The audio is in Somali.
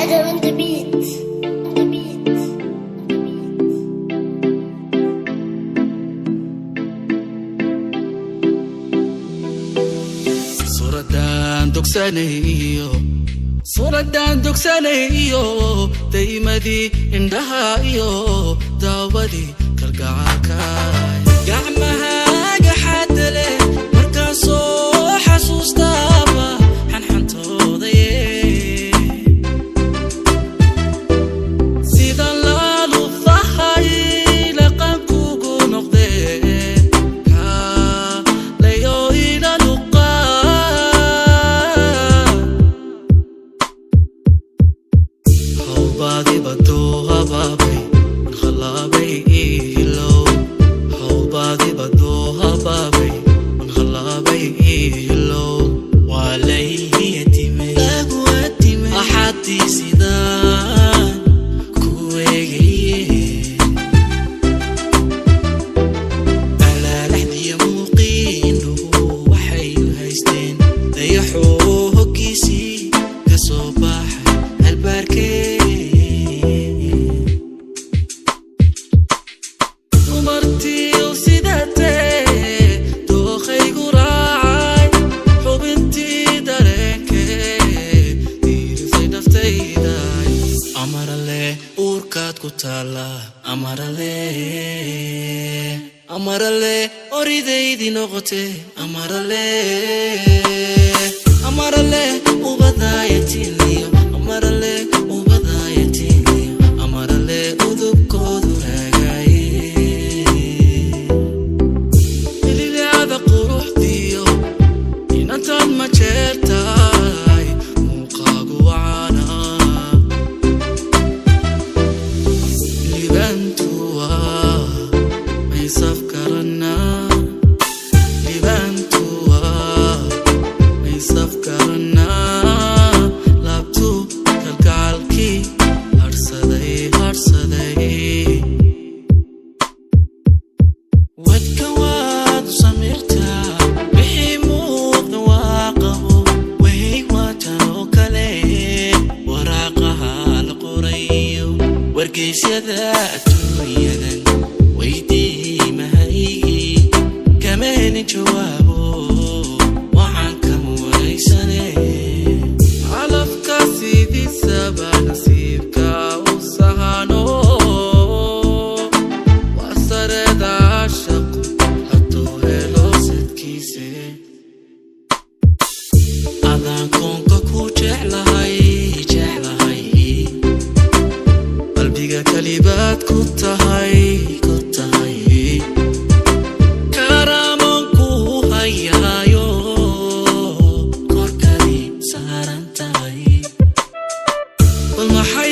Adam on the beat. The beat. The beat. Suuraddaan dogsanayo, suuraddaan dogsanayo, daymadii indhaha iyo daawadii kalgacaalkaay, gacmahaaga xadda leh markaan soo xasuustaaba xanxantoodaye, sida laalufahay laqankugu noqdee, kaalayo ila luqaa. Hawbaadibaduu habaabay man khalaabay ihilow, hawbaadibaduu habaabay man khalaabay ihilow, waa layhiyatimay lagu atimay axadii sidaan ku eegaye, alaalaxdiya muuqiindhuhu waxay u haysteen dayaxoo hoggiisii ka soo baxay albaarkee. Dumartiiw sidatee dookhaygu raacay, xubintii dareenkee diirisay naftayday, amarale uurkaad ku taalla, amarale, amarale oridaydii noqote, amarale, amarale ubadaayatiniyo, amarale ubadaayatiniyo, amarale udubkoodu raagaye, mililyada quruxdiyo inantan ma jeertaay, muuqaagu wacaana, libantuwa maysaf karanaa, libantuwa maysaf karanaa, laabtu kalgacalkii harsaday harsaday. Wadka waad u samirtaa, wixii muuqda waa qabo, wahey waatan oo kale, waraaqaha la qorayo wargeysyada adduunyadan weydiimahaygii kama helin jawaabo, waxaan kama waraysane. Calafka sidiisaba nasiibka u sahano, waa sareeda shaqo hadduu helo sadkiise. Adaan koonka ku jeclahay, jeclahay, qalbiga kalibaad ku tahay, ku tahay, karaaman ku hayaayo, korkadii saaran tahay. Bal maxay